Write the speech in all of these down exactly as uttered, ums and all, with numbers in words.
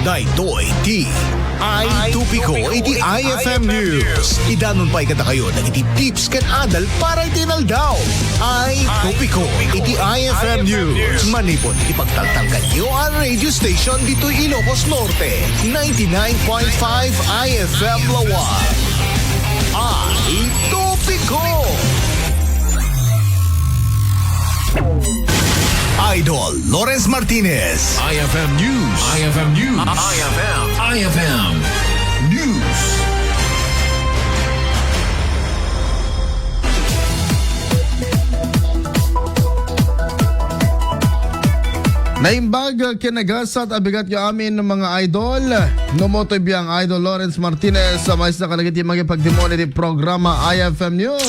Daytoy ti Ay Topiko iti I F M News. Idanon pay kadakayo dagiti tips ken adal para iti inaldaw. Ay Topiko iti I F M News. Manipud iti pagtaltalkanyo a radio station ditoy Ilocos Norte, ninety-nine point five I F M Laoag. Ay Topiko. Idol Lawrence Martinez. I F M News. I F M News. I F M. I F M News. Naimbag ken nagasat a bigat yo amin, mga idol. Numotoy biang Idol Lawrence Martinez, sa maysa kadagiti mangipagdimon iti programa I F M News.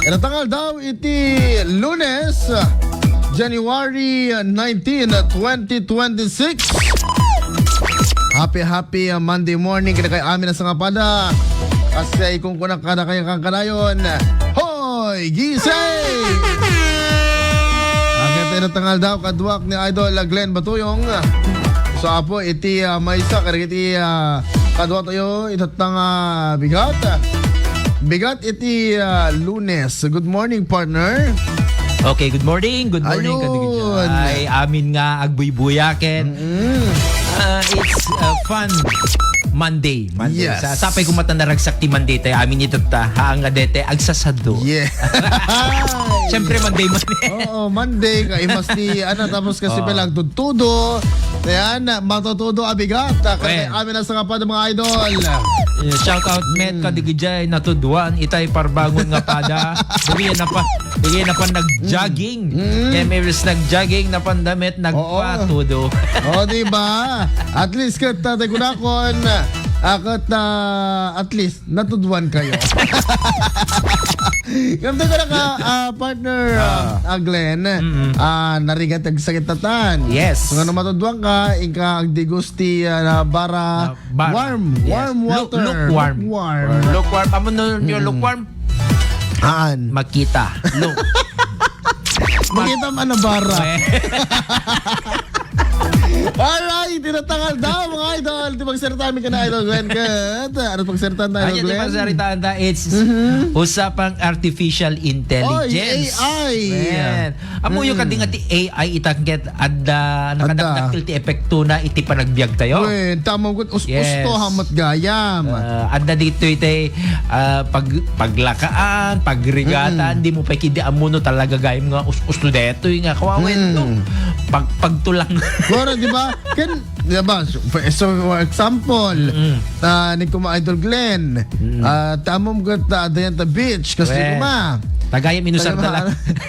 Ita nga aldaw iti Lunes, January nineteen, twenty twenty-six. Happy, happy, uh, Monday morning kadakayo amin a sangapada. Kasi kung kuna kadakayo kankanayon, hoy, gising! Agad tayo na tangal daw, kaduak ni Idol Glenn Batuyong. So, apo, iti, uh, maysa, kadagiti, uh, kaduak tayo, itattang, uh, bigat. Bigat iti, ah, Lunes. Good morning, partner. Okay, good morning. Good morning, Ayun. Kadigijay. Amin nga agbuybuyaken. Mm-mm. Ah, it's, ah, fun Monday. Monday. Yes. Sa, sapay ko mata naragsak ti Monday tayo. Amin ito ta. Haan nga dete, agsasado. Yeah. Siyempre, Monday man eh. Oo, Monday. Kaimas ti, ano, tapos kasi Pala agtudtudo. Ayan, matutudo a bigat. Ah, kaya Well. Amin ang sangapa ng mga idol. Yeah, shout out, Met, Mm. Kadigijay, natuduan, itay parbangon nga pada. Dagay na pa, dagay na pa nag-jogging. Mm. Kaya may nag-jogging, napandamit, Oo. Nagpatudo. O, di ba? At least, kat tatay kunakon, ah, kat, ah, at least, natuduan kayo. Kamta ka na ka, ah, partner, ah, Ah. ah, Glenn, Mm-mm. ah, narigat ang sakit tatan. Yes. So, nga matuduan ka, inka agdigos ti, ah, na bara, Na bara. Warm, Yes. warm Lu-, water. Lukewarm. Lukewarm. Lukewarm. Amo no, yung Mm. lukewarm? Haan. Makita. Look. Makita man ang bara. Eh. Alright, tinatangal daw, mga idol. Di magsarita kami ka na, Idol Glenn. Good. Ano pagsarita tayo, Ayan, di Glenn? Magsarita ta, it's Mhm. usapang artificial intelligence. Oy, A I. Ayan. Amo yung Mm. kading ati A I itakget, adda, Adda. Nakadakdakkel ti epektona iti panagbiag tayo. Wen, tama gud, us-, Yes. usto, hamat gayam. Ah, adda dito iti, ah, pag-, paglakaan, pagrigatan, Mm. di mo pa kidi amuno talaga gayam nga us-, usto detoy nga kawawen, Mm. no? Pag-, pagtulang. Pero, di ba? Ken, di ba? So, for, so, for example, Mm. ah, ni Kuma Idol Glenn, Mm. ah, tamom ket ta, adayan ta beach, kasi Wen. Kuma. Tagayam inusar Tagayam, da lang.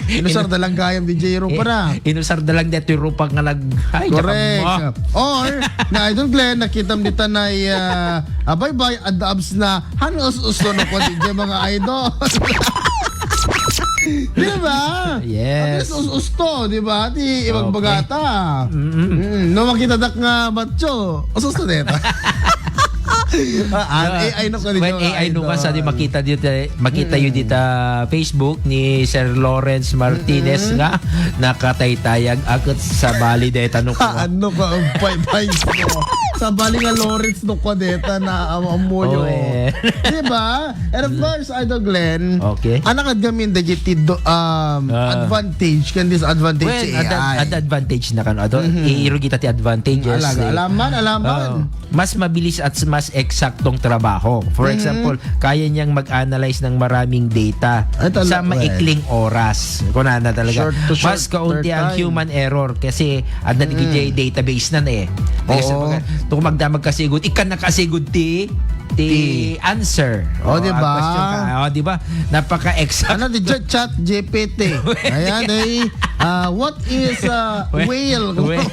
Inusar da lang gayam, D J Ro, Eh, para. Inusar da lang detoy rupak nga nag-, ay, Correct. Or, na Idol Glenn, nakitam dita na, ah, ah, bye-bye, adda abs na, han us-usto no ko, D J, mga idol. Di ba? Yes. At least us-usto, di ba? Ti ibang Okay. bagata. Mm-mm. Mm, no, makita dak nga batyo, us-usto deta. Ah, ah, Ah, A I no ka when dito, A I no idol. Ka sa di makita dito, eh, makita Mm. yun dito, Facebook ni Sir Lawrence Martinez Mm-mm. nga nakataytayag akit sa bali deta no ka. Ano ka, ang pay-pay mo? Sa bali nga Lawrence no ka deta na am-, amuyo. Oh, eh. Di ba? And of Mm. course, Idol Glenn, Okay. anak at gamin dagiti do-, um, Ah. advantage kan disadvantage Well, sa ad-, A I. Ad-, advantage na kan, ato, Mm-hmm. iirugita ti advantages. Alaga, alaman, alaman. Oh. Mas mabilis at mas eksaktong trabaho. For Mhm. example, kaya niyang mag-analyze ng maraming data Ay, tala-, sa well. maikling oras. Kunana talaga. Short to short Mas kaunti ang time. Human error kasi adda Mm. digiti database na eh. Kasi Oo. pag, to magdamag kasigud, ikan na kasigud ti, ti Ti. answer. Oh, di Oh, ang ba? question ka. Oh, di ba? Napaka-exact. Ano, di dyan? Chat G P T. Ayan, eh. Ah, what is, ah, Well, whale? well.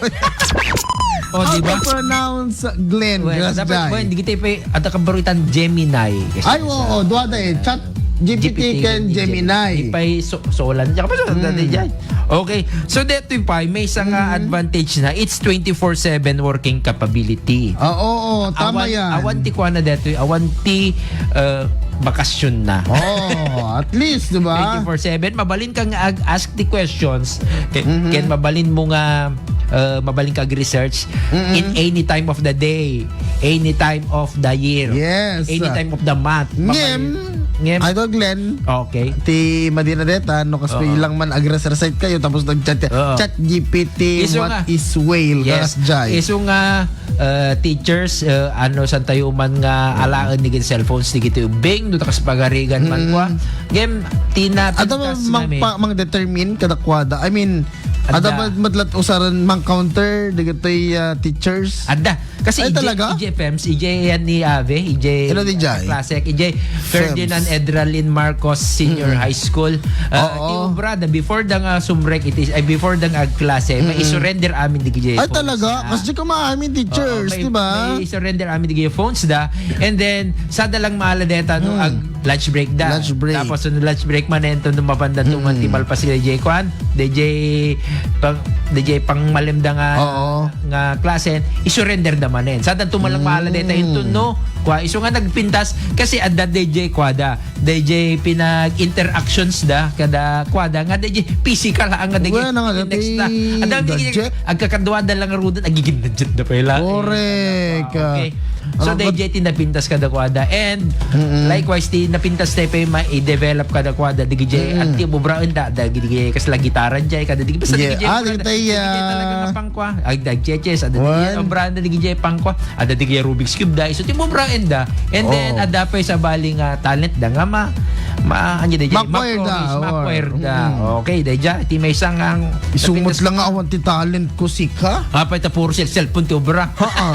Oh, How di ba? to pronounce Glenn? Well, Grass dapat, Jai. Well, di kita pa, at ang kabaritan, Gemini. Kasi Ay, sa, oo, duha da eh. ah, Chat G P T G P T ken ken Gemini. Gemini. Di pa yung so-, solan. Tsaka pa solan Mm. dati dyan. Okay. So, detoy pa, may isang, ah, Mm. advantage na. It's twenty-four seven working capability. Ah, oo, tama Awan, yan. awan ti kuana detoy, awan ti, ah, bakasyon na. Oh, at least, di ba? Twenty-four seven, mabalin kang ag-, ask the questions. Ken, Mhm. ken mabalin mo nga, uh, mabalin ka ag-research in any time of the day, any time of the year, Yes. any time of the month. Ngem, Ngem. Idol Glenn, Okay. ti madina deta, no, kas Oo. ilang man ag-recite kayo, tapos nag-chat, Oo. chat G P T, Isu what nga. is whale, Yes. Kakas Jai. Isu nga, uh, teachers, uh, ano, san tayo man nga alaen ni cellphones, digiti ubing, no, takas pagarigan man kwa. Ngem, tina, Ada pintas mang, kami. Pa, mang determine kadakwada. I mean, Ada. ada mad-, madlat usaran mang counter, digitoy, ah, teachers. Ada. Kasi Ay, ije, talaga? ije F E M S, ije yan ni Ave, ije Sino di jay? Classic, ije Ferdinand F E M S. Edralin Marcos Senior High School. Ah, Oo. ti obra da, before da nga sumrek, it is, ay, before da nga agklase, may isurrender amin di ije Ay, phones. talaga? Ah. Kasi ka maamin teachers, Oo, may, di ba? May surrender amin di phones da. And then, sada lang maala deta no, ag lunch break da. Lunch break. Tapos, no lunch break man, ento, no mapanda tuman ti malpas sila, D J Kwan, D J pang, D J pang malim da nga, Oo. nga klase, isurrender da manen. Sada tuman lang maala deta, ento, no? Kwa, isu nga nagpintas, kasi adda D J kwa da. D J pinag-interactions da, kada kwa da, nga D J physical, ha, nga D J Wala na nga, next na. dati Adda, gadget. Agkakaduada lang rudan, agigin-gadget da pala. Correct. Okay. So, Ang D J ti napintas kadakwada. And likewise, ti napintas tayo pa yung ma-develop kadakwada. Di J J, ang ti bubraen da, da, di J J, kasla gitara jay, kada di J J, basta Yeah. di J J, Ah, mura di da, tayo, di J J ah, talaga nga pangkwa. Ay, da, J J, ada di J J, One. Obra, ada di J J pangkwa. Ada di J J Rubik's Cube, da, iso ti bubraen da. And then, Oh. ada pa yung sabali nga talent da, nga ma, ma, ano di, Makwire da, ma-choir, or, makwire da. mm. Okay, da, J J, ti may isang ang Isumot lang nga awan ti talent ko, sika. Apay ta puro cell-, cellphone ti obra. Haa.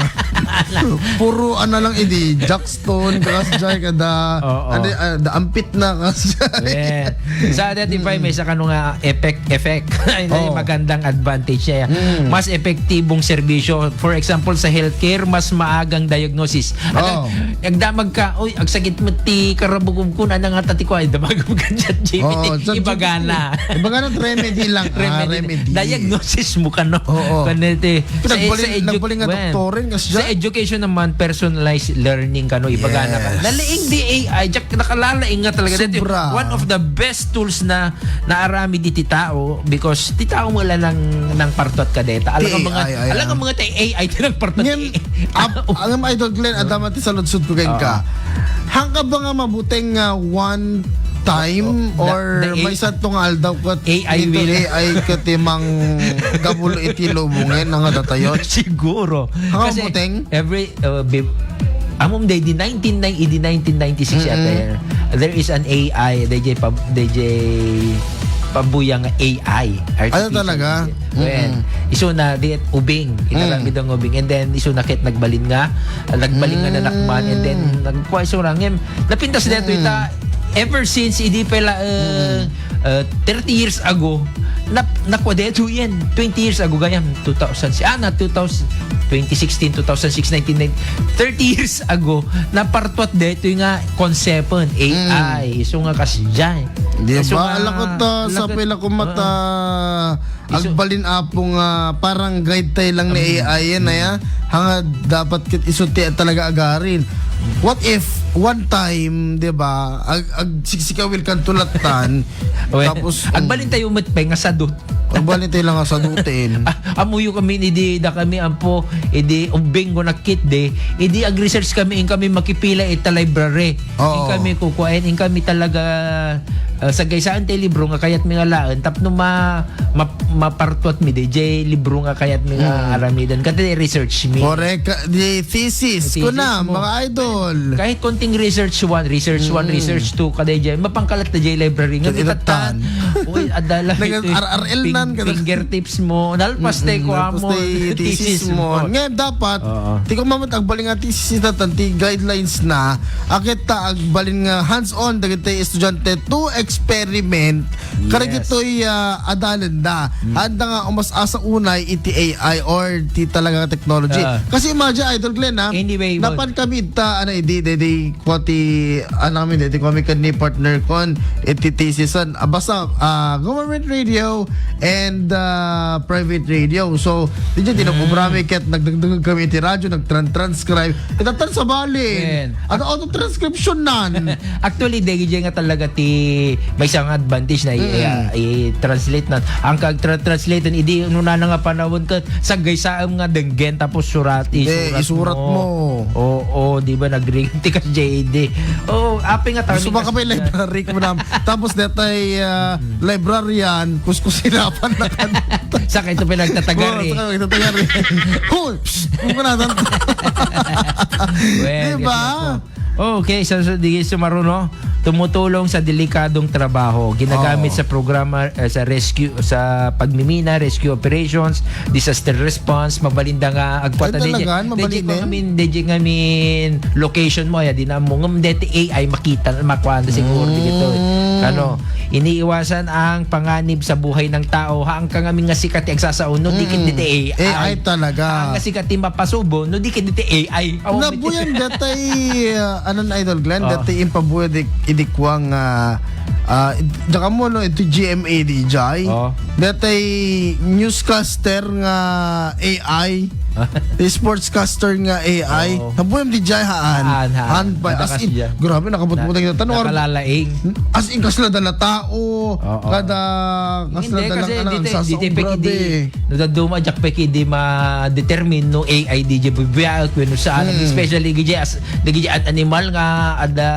Puro ano lang idi, Jackstone, Kakas Jai, kada, Oo. ano, ah, da ampit na, Kakas Jai. Yeah. Sa identify, may isa kano nga effect, effect. Ay, Oo. Magandang advantage niya. Mas epektibong serbisyo. For example, sa healthcare, mas maagang diagnosis. At Oo. agdamag ka, "Uy, agsakit mo ti karabugog ko, na nga tati ko," ay damag mo ka chat G P T. Oo, chat G P T. Ibaga na. Ibaga na, remedy lang. Ah, Remedy. remedy. Diagnosis mo kano. Oo. Kanete. Sa, Pinagbalik, sa edu-, nagbalik nga well, doktorin, Kakas Jai. Sa education naman, personalized learning kano, ibaga na ka. Yes. Nalaing di A I, Jack, nakalalaing nga talaga. Dati, Sobra. One of the best tools na naaramid iti tao because ti tao mo lang nang, nang partuat ka deta. Alam Ti ang mga, A I, ah. Alam ang mga tay A I ti nang partuat. Ngem, ap-, ang Idol Glenn, adama ti saludsod ko kenka. Hangka ba nga mabuteng nga one time Oh, the, or the A-, maysa to nga aldaw kat A I ito will. A I kat imang gabulo iti lubongen nga datayon? Siguro. How Kasi muteng? every, uh, bi-, amom day di nineteen ninety, di nineteen ninety-six yata yan. There is an A I, D J Pab-, D J Pabuya nga A I. Artificial Ano talaga? Intelligence. Well, isu na, di, ubing. Inaramid ang ubing. And then, isu na kit nagbalin nga, nagbalin nga nanakman. And then, nagkuha isu rangem. Napintas na ito ita, ever since, idi pala, uh, uh, thirty years ago, nap-, nakuha dito yan. Twenty years ago, gayam, two thousand, ah, na two thousand, twenty sixteen, two thousand six, nineteen ninety, thirty years ago, napartuat dito nga konsepon, A I. Isu nga kasjay. Di Isu ba? nga, Alakot, ah, sa alakot, pila kong mata, Isu- agbalin apo nga parang guide tayo lang ni A I yan, ay, ah. Hanga dapat kit isu ti talaga agarin. What if one time, di ba, ag, agsiksikaw kan tulatan, Well, tapos, agbalin tayo met pay nga sadut. Agbalin tayo lang nga sadutin. Ah, amuyo kami ni di da kami ampo, idi umbing ko nakit de, idi ag-research kami, in kami makipila ita library. Oo. In kami kukuain, in kami talaga, ah, sagaysaan ti libro nga kayat mi nga laen, tapno ma-, ma-, mapartuat mi di, jay libro nga kayat mi nga aramidan. Kati research mi. Correct. Ka-, di thesis. Thesis Kuna, mo. Mga idol. Kahit konting research one, research one, research two, kada jay, mapangkalat na jay library. Nga Itatan. Uy, adala Nag-R R L nan, kada- fingertips mo. Nalpas te ko Tapos amo. ti thesis mo. Ngayon dapat, Oo. ti ko mamat agbaling nga thesis na tan, ti guidelines na, akit ta agbalin nga hands-on dagiti estudiante to experiment. Kada Yes. gitoy, ah, adalen da. Handa nga umas-asa unay iti A I or ti talaga nga technology. Ah. Kasi imagine, Idol Glenn, ha? Anyway, Napan kami ita, ano, idi, di, di, kwa ti, ano kami, di, di kami kan ni partner kon, iti thesis, ah, basta, ah, government radio and, ah, private radio. So, di dyan, tinag-ubra mi ket nagdagdag kami iti radyo, nagtran-transcribe. Itatan sa balin. Wen. Ano, auto-transcription nan. Actually, dagiti nga talaga ti, Maysa nga advantage na i-, Mm. i-, i-translate na. Ang kag-tra-, translate, idi nuna na nga panahon ka, saggay saem nga denggen, tapos surat, Hindi, isurat isurat mo. mo. Oo, di ba, nag-ring ti kas J D. Oo, apay nga Gusto timing ba kas ka may J D. library ko na? Tapos detay, ah, Mm. librarian, kuskusinapan na ka. Sa kayo ito pinagtatagar Oo, eh. sa kayo ito tagar eh. Hoy! Psst! Huwag mo na tanto. Well, Di ba? yes, yes po. Okay, so, so, di sumaruno, tumutulong sa delikadong trabaho. Ginagamit Oo. sa programa, eh, sa rescue, sa pagmimina, rescue operations, disaster response, mabalinda nga agpata. Ay, talaga? Mabalin eh? Ngamin, D J ngamin, location mo, ya, di na mo, ngam, deti A I, makita, makuha na siguro, di gito. Mm. Ano, iniiwasan ang panganib sa buhay ng tao. Haan ka ngamin nga sikat, agsasao, no, di Mm. kit deti A I. A I talaga. Haan nga sikat, ti mapasubo, no, di kit deti A I. Awan Nabuyan detay, ah, anan, Idol Glenn, Oo. detay impabuya di, idi kuwang, ah, ah, id-, daka mo, no, ito G M A D J. Oo. Detay newscaster nga A I, sportscaster nga A I. Oo. Nabuyam di jay haan. Haan, haan. Haan ba? Ada As in, kasya. grabe, nakabutbutang Na-, kita. Tanong, nakalalaing. As in, kasla dala tao, Oo. kada, kasla Hindi, dala kasi ka na, dito, ang sasa, dito, peki, grabe. di, No, daduma, diak pay ki di ma-determine no A I di jay bibiyaek wenno saan. Hmm. Especially, di jay as, di jay an-, animal nga ada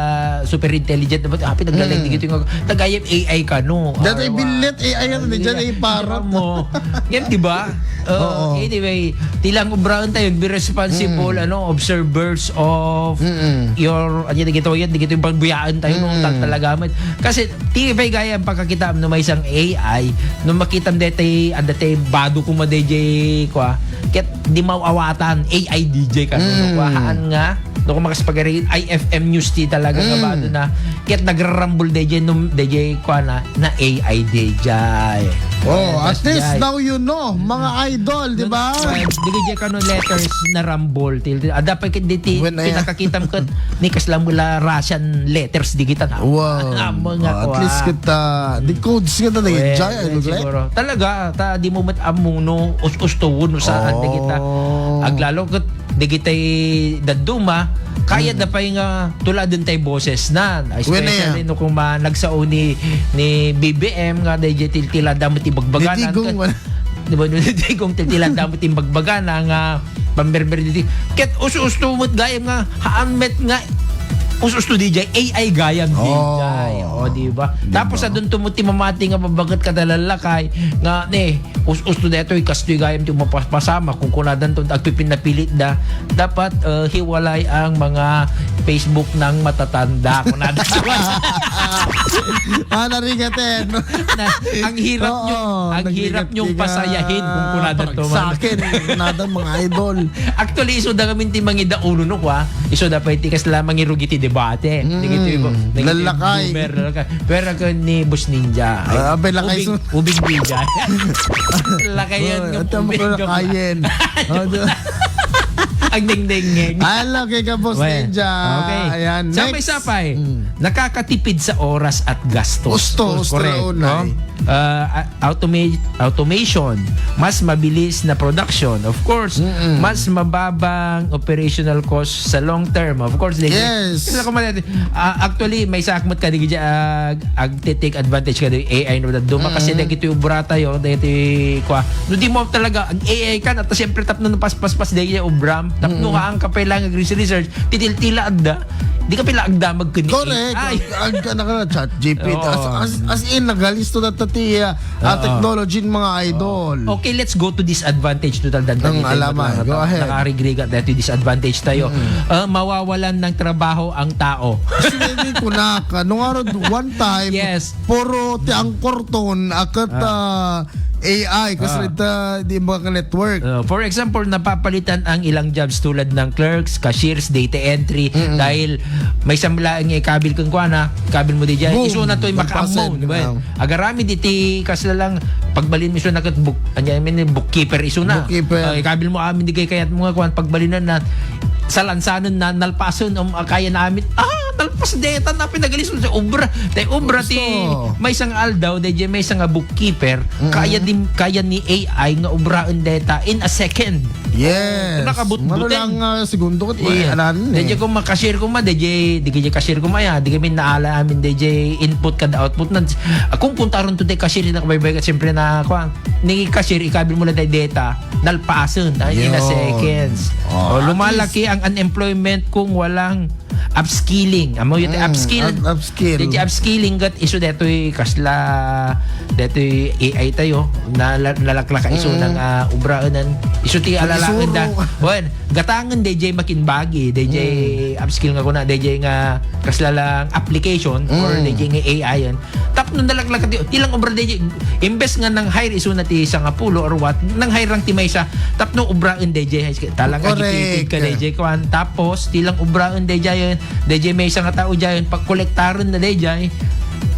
super intelligent, dapat, ah, pinaglalag Hmm. di gito nga, tagayam A I ka, no? Dati Arwa. bilet A I nga, di jay, Ah, ay, parang. Mo. Yan, di ba? Uh, Oo. Anyway, tilang obrahan tayo, be responsible, Hmm. ano, observers of Mm-mm. your, ano, di gito, yan, di gito yung pagbuyaan tayo, no? Mm. Tal-, talaga, man. Kasi, Ti pay gayam pagkakitam no maysang A I, no makitam detay, adda tay bado koma dayjay, kua, ket di maawatan, A I D J ka, no, Mm. kua, haan nga, no, kung makasapagari, I F M news ti talaga nga Mm. bado na, ket nagrarambol dayjay, no, dayjay, kua na, na A I D J. Oh, Ayan, at least jay. now you know, mga idol, di ba? Well, di ka jay kano letters na rambol, til, til, adda pa ket di ti, When I pinakakitam ket, ni kasla mula Russian letters di kita na. Wow. Amo nga Ah, at kuwan. least kita, di codes kita na Well, yun, Jai, well, ano, Glenn? siguro. Talaga, ta, di mo met amuno, us-, ustuon, no, saan di kita. Oh. Aglalo ket, di kita'y dadduma, kaya Mm. da pa'y nga tuladen tay boses na. When Especially, na yan? no, kung ma-, nagsao ni, ni B B M nga, di jay tiltila damo ti bagbaganan. Di tigong, Ket, wala. Di ba, no, di kung tiltila damo ti bagbagana nga pamberber diti. Ket us-usto met gayam nga, haan met nga, us-usto di jay, A I gayam di Oh. jay. O, di ba? Di Tapos ba? adun to met ti mamati nga babaket kada lalakay nga, ne, us-usto detoy, kastoy gayam ti mapaspasama, kung kunadan to, agpipinapilit da. Dapat, uh, hiwalay ang mga Facebook ng matatanda. Kunada. Ah, narigaten. Na, ang hirap Oo, nyo, ang hirap nyong nagrigat-rigat. pasayahin kung kunada to, Sa man. akin, kunada, mga idol. Actually, iso da kami ti mangida uno, no, kwa? Iso da pa iti kasla mangirugi ti debate. Mm. Nagiti, nagiti Lalakay. boomer, lalakay. Pero ako ni Boss Ninja. Ay, Ah, abay, lakay ubing, su- ubing ninja. Lakay yan Well, nga ito ang ubing mga nga lakayan. Oh, do- Ang dingdingeng. Hello, kay ka, Boss Well, Ninja. okay. Ayan, Sa may next. sapay, Mm. nakakatipid sa oras at gastos. Gusto, gusto Correct, na unay. no? Ah, a-, automa-, automation, mas mabilis na production, of course, Mm-mm. mas mababang operational cost sa long term, of course, di Yes. kasi ako man, ah, actually, may sakmat ka, di ka, ah, ag-take advantage ka, di A I, no, duma Mm-mm. kasi dagiti obra tayo, dagiti, kwa, no, di mo talaga, ag A I ka, at siyempre, tapno napaspas-pas, di obra, tapno Mm-mm. ka ang kapay lang, ag-research, titiltila, adda, di ka pila agdamag kini Correct. A I. Ag-, ag-, ano ka na, chat G P T. Oo. As, as, as in, nagalisto na ta ti, ah, ah, Oo. technology ng mga idol. Okay, let's go to disadvantage. Total, dandan Ang dito, alamay. mga Go tao, ahead. nakarigrigat dito, disadvantage tayo. Mm. Ah, mawawalan ng trabaho ang tao. Kasi hindi ko na ka. Nung araw, one time, Yes. puro ti angkor ton, akat, Ah. ah, A I, kasi Ah. ito, di ba ka network? Uh, for example, napapalitan ang ilang jobs tulad ng clerks, cashiers, data entry, Mm-mm. dahil may samla ang ikabil kang kuana, kabil mo di dyan. Boom. Iso na to yung Lampasan. makaamon, di ba? Ah. Agarami di ti kasla lang, pagbalin mo iso na kat book, anya, I mean, bookkeeper iso na. Bookkeeper. Ah, ikabil mo amin di kay kayat mo nga kuan, pagbalinan na, sa lansanon na, nalpason, um, ah, kaya na amin, ah, nalpas deta na pinagalis mo sa obra. Tay obra ti Gusto. may isang aldaw, day may isang bookkeeper, Mm-mm. kaya din, kaya ni A I nga obraen deta in a second. Yes. Nakabutbuteng. Mano lang, ah, segundo ket Well, i-, anan, eh. DJ ko makasir ko ma, DJ, DJ kasir ko ma, ya. Di kami naala amin, DJ input kada output na. Kung kuntaron to, DJ kasir, na kabaybay ka, siyempre na, kuwan, ni kasir, ikabil mo lang tayo data, nalpasen, ah, in a Yun. seconds. Oh, O, at lumalaki least ang unemployment kung walang upskilling. Amo yung Mm, upskill. up-, upskill. Di upskilling gat iso detoy kasla, detoy A I tayo, na, nalaklaka iso Mm. ng, ah, ubraan. Iso ti Pag alalaen da. isuro. Wen, gatangen D J makinbagi, D J Mm. upskill nga kuna, D J nga kasla lang application or Mm. D J nga A I yan. Tapno nalaklaka ti, ti lang obra, D J, imbes nga nang hire iso na ti sangapulo or what, nang hire lang ti maysa, tapno ubraen, D J, high school. Talang Correct. agitated ka, D J, kuan. Tapos, ti lang ubraen, D J, yun, D J, maysa nga tao dyan, pagkolektaren na, D J,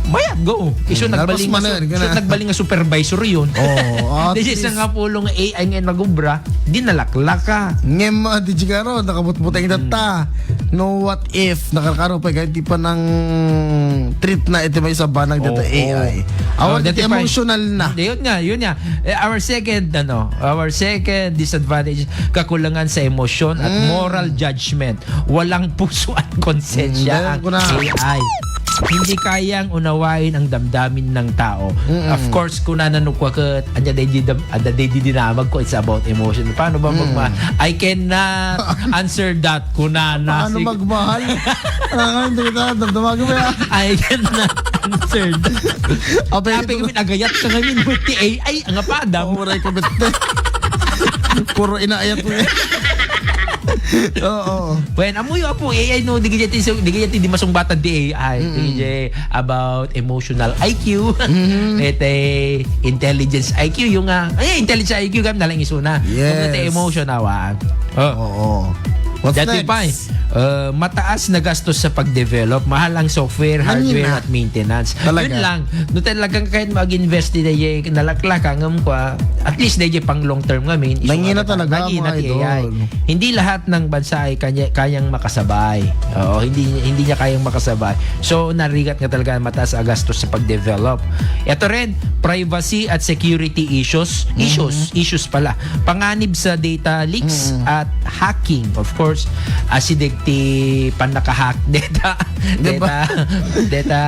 mayat, go. Iso Hmm, nagbaling tapos nga su-, manan ka na. iso nagbaling nga supervisor yun. Oo, at D J, least. sangapulo nga A I nga nagubra, di nalaklaka. Ngem, ah, D J Caro, nakabutbuteng Hmm. data. No, what if, nakarkaro pa, kahit di pa nang treat na iti may sabanag data Oo. A I. Awan Oh, dati iti pa. emotional na. Hindi, yun nga, yun nga. Eh, our second, ano, our second disadvantage, kakulangan sa emosyon at Mm. moral judgment. Walang puso at konsensya Mm, ang dahil ko na. A I. Hindi kayang unawain ang damdamin ng tao. Mm-mm. Of course, kung nananukwa ka, anya, day di dam-, ada, day di dinamag ko, it's about emotion. Paano ba Mm. magma-, I cannot answer that, kunana. Paano Sig- magmahal? Kailangan, hindi kita, damdamagan mo yan. I cannot answer that. Apay, Apay ito. kami, nagayat ka ngayon, with the A I, ang apadam. Uray ka, bete. Puro inaayat mo yan. Oo. Wen, amuyo, apo, A I, no, di kaya ti, di kaya ti, di masungbatan ti A I. Mm-mm. Di kaya about emotional I Q, Mhm. ete intelligence I Q, yung, ah, ay, intelligence I Q, kaya nalang isuna. Yes. Kung ete emotion, awa. Oh. Oo. What's Dati next? pa, eh. Uh, mataas na gastos sa pag-develop, mahal ang software, Ano yun hardware, na? at maintenance. Talaga? Yun lang, no, talagang kahit mag-invest di, di, nalaklak, ang, um, kwa, at least, di, pang long term nga, min, Nangina talaga, Nangina mga ti idol. A I. Hindi lahat ng bansa ay kanya, kayang makasabay. Oo, hindi, hindi niya kayang makasabay. So, narigat nga talaga mataas ang gastos sa pag-develop. Ito rin, privacy at security issues. Mhm. Issues, issues pala. Panganib sa data leaks Mhm. at hacking. Of course, asideg ti pannakahack data. Diba? Data, data,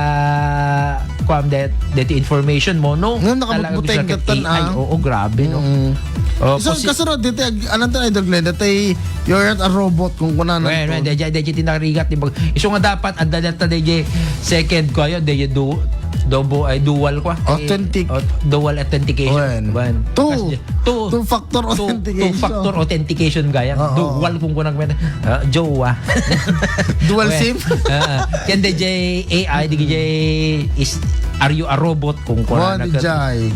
kuam, det-, data information mo, no? Ngem, nakabutbuteng Talaga, katan, A I, ah. oo, grabe, no? Mm. Oh, So, kasi kasunod, dito, ag-, anong tayo, Idol Glenn? Dito, you're not a robot kung kuna na Well, ito. well, dahil, dahil, dahil tinarigat, di ba? Iso nga dapat, ang dadata, dahil, second ko, ayun, dahil, du-, double, ay, dual ko, ah. Authentic. Eh, aut-, dual authentication. Well. Well. Two. Kasi, two. Two-factor Two, authentication. two-factor authentication, gaya. Oo. Dual kung kunang men-, ah, jowa. Dual Well, SIM? ah, ken D J A I, D J is, are you a robot? Kung Oh, kuna na D J.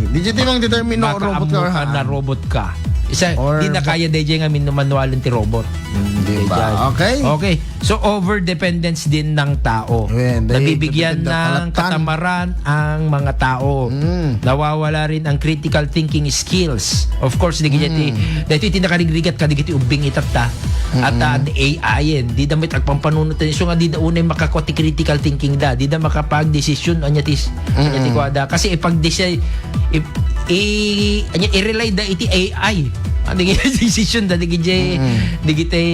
D J, ti mang determine no Baka robot ka ammo or ka na haan? robot ka. Isa, Or di na ba- kaya, D J, nga minumanualan ti robot. Mm, Di D J. ba? Okay. Okay. So, over-dependence din ng tao. Ayan, dahil Nabibigyan depende ng ang kalatan. katamaran ang mga tao. Mm. Nawawala rin ang critical thinking skills. Of course, di kanya ti, Mm. dahil iti nakarigrigat ka, di kiti ubing itatta. At, Mm. ah, A I, eh, di da met agpampanunot. So nga, di da unay makakwa ti critical thinking da. Di da makapag-decision, anya ti, anya ti Mm. kwa da. Kasi ipag i-, i-, anya, i-rely da iti A I. Ano yung decision da, di kiti, Mm. di kiti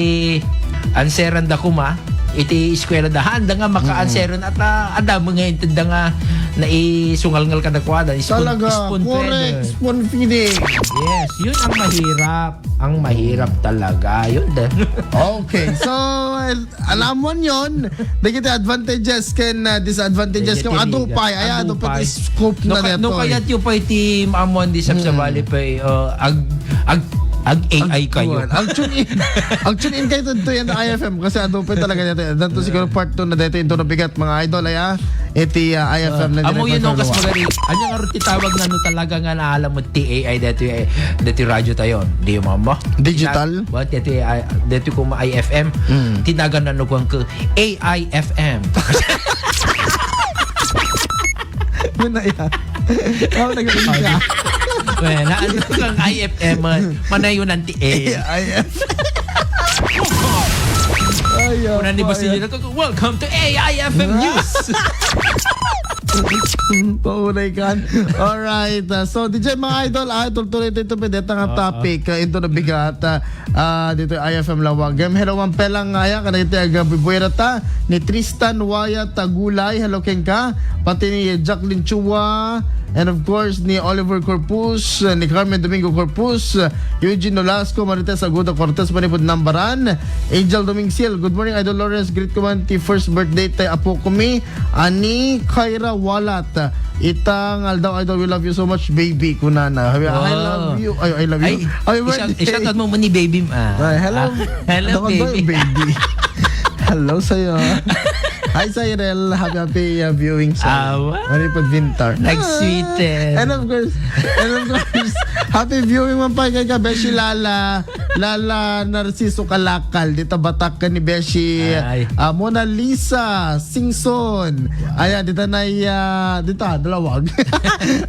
answeran da kuma, iti eskwela da. Handa nga maka-answeran at, ah, ada mo nga inted da nga naisungalngal ka da kwa da. Spoon, Talaga, spoon correct, feeder. spoon feeding. Yes, yun ang mahirap. Ang mahirap talaga. Yun din. Okay, so, alam mo yun. Dagiti advantages ken, uh, disadvantages Dagiti ken adu pay, ay, adu pay ti scope na ka-, no, detoy. Kaya tiyo pay ti maamuan di sabsabali Mm. pay, uh, ag-, ag-, ag-A I kayo. Ag-, ag-tune in. Ag-tune in kayo to, to yan, I F M, kasi adu pay talaga dito. Dito siguro part two na dito, into na bigat, mga idol, ay, ah. Iti, uh, I F M na amo yun, no, kas magari. Anya nga rin titawag na, no, talaga nga naalam mo ti A I dito, eh, dito radyo tayo. Di mo mo? Digital? What, dito, ah, dito ko ma-I F M. Mm. Tinagan na nukuan ko A I F M. Muna yan. Ako nag-uwi ka. Well, na ano kang I F M, uh, manayunan ti A I. A I F M. Ay, Una ni ako, Basilio ay. na to, "Welcome to A I F M News." Paunay kan. Alright. Uh, so, D J, mga idol, ah, tultuloy tayo ito, pwede nga topic, uh, into the bigat. Uh, ah, dito ay I F M Lawag. Game, hello, man pelang ngaya, kanito ay agabubuera ta, ni Tristan Waya Tagulay, hello, kenka, pati ni Jacqueline Chua, and of course, ni Oliver Corpus, uh, ni Carmen Domingo Corpus, uh, Eugene Nolasco, Marites Aguda Cortez, manipod Nambaran, Angel Domingsil, good morning, Idol Lawrence, greet ko man ti first birthday tay apo ko mi, ani Kyra Walat, ita nga aldaw, Idol, we love you so much, baby, kunana. Happy, I love you. Ay, I love you. Ay, happy birthday. I-shout out mo ni baby, ah. Ay, hello. Ah, hello, baby. Hello sa'yo. Hi, Cyril. Happy, happy uh, viewing sa Awa. Manipod Vintar. Nag-sweeten. And of course, and of course, happy viewing man pa kay ka, Beshi Lala. Lala Narciso Kalakal. Dita batak ka ni Beshi. Ay. Ah, Mona Lisa Singson. Ayan, dita na iya, dita, dalawag.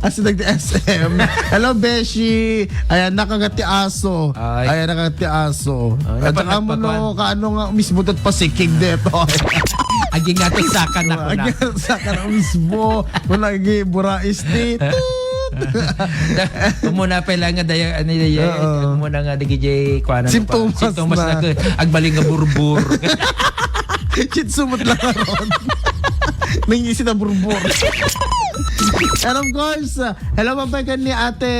Asi nagti S M. Hello, Beshi. Ayan, nakagat ti aso. Ay. Ayan, nakagat ti aso. Ay, at saka mo no, kaano nga, mismo tat pasikig deto. Agi nga to saka na ko na. Agi nga to saka na mismo. Kung lagi, burais ti. Umuna pa lang nga daya, ano, daya, umuna nga dagiti kuan, ano pa? Simptomas na. Agbaling nga burbur. Shih Tzu met lang aron. Nangisi na burbur. And of course, uh, hello, mapay kan ni Ate,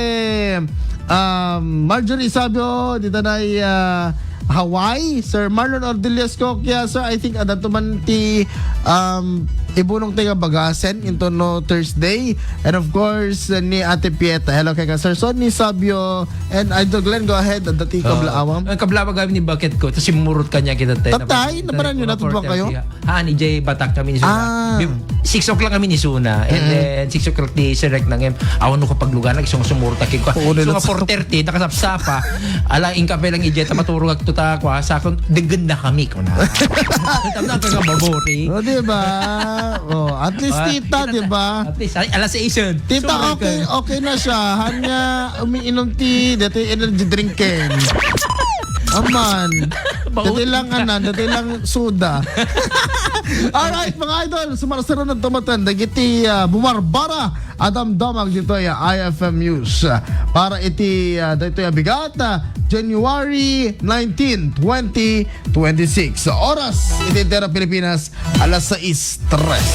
um, Marjorie Sabio, dita na, uh, Hawaii. Sir Marlon Ordillas Coquia, sir, I think, adanto man ti, um, ibunong tayo bagasen into no Thursday. And of course, uh, ni Ate Pieta. Hello kay ka, Sir Sonny Sabio. And Idol Glenn, go ahead. Adda ti kablaawam. Ang kablaawam kami ni Bakit ko. Tapos simurot kanya kita tayo. Tatay, naparan yun, natudwang kayo? Haan, ijay batak kami ni Suna. Ah. Six o'clock kami ni Suna. And then, six o'clock di Sir Rek nangem. Awan no kapaglugan, nag-isang sumurot akin ko. Oo, so, nga four thirty, nakasapsapa. Ala, ingka pa lang ijay, tamaturog agto ta, kwa, sa akong, denggen na kami, kuna. Tama na, kagababori. O, di ba? O, at least, tita, di ba? At least, ay, alas sais yun. Tita, okay, okay na siya. Hanya, umiinom ti, dati energy drink ken. Aman. Dati lang, anan, dati lang soda. Alright, mga idol, sumarsaron ang tumatan. Dagiti, ah, bumarbara. Adamdamag ditoy, ah, I F M News. Ah, para iti, ah, ditoy, ah, bigat, ah, January nineteen, twenty twenty-six. Oras, iti Entero Pilipinas, alas sais tres.